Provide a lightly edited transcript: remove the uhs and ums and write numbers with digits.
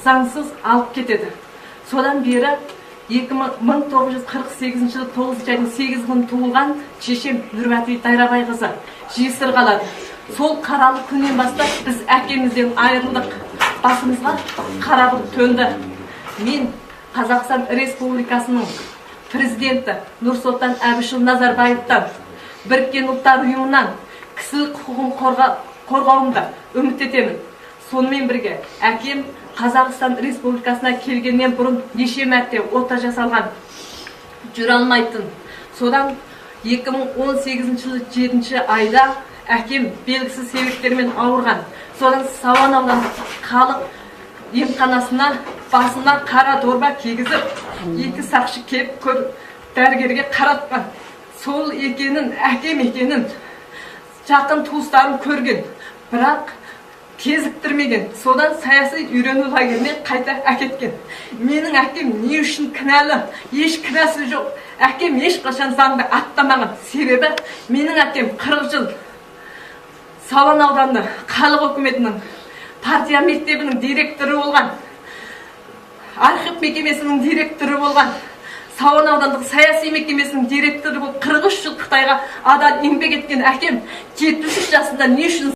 Заңсыз алып кетеді. Содан бері 1948 жылы 9 айдың 8 күні туылған шешем Нұрбәти Дайрабайқызы жесір қалады. Сол қаралы күннен бастап біз әкемізден айырылдық, басымызға қара бұлт төнді. Мен Қазақстан Республикасының президенті Нұрсұлтан Әбішұлы Назарбаевтан, Біріккен Ұлттар Ұйымынан кісілік құқығын қорғауымды үміт етемін. Сонымен бірге әкем Қазақстан Республикасына келгеннен бұрын неше мәрте ота жасалған, жүре алмайтын. Содан 2018 жылы 7 айда әкем белгісіз себептермен ауырған. Содан Сауан аудандық халық емханасына басына қара дорба кигізіп, екі сақшы келіп көріп, дәрігерге қаратқан. Сол екенін, әкем екенін жақын туыстарым көрген, бірақ кезіктірмеген. Содан саяси үйрену лагеріне қайта әкеткен. Менің әкем не үшін кінәлі? Еш кінәсі жоқ. Әкем ешқашан заңды аттамаған. Себебі менің әкем 40 жыл Сауан ауданы халық үкіметінің партия мектебінің директоры болған, архив мекемесінің директоры болған, Сауан аудандық саяси мекемесінің директоры болып 43 жыл Қытайға адал еңбек еткен әкем 73 жасында не үшін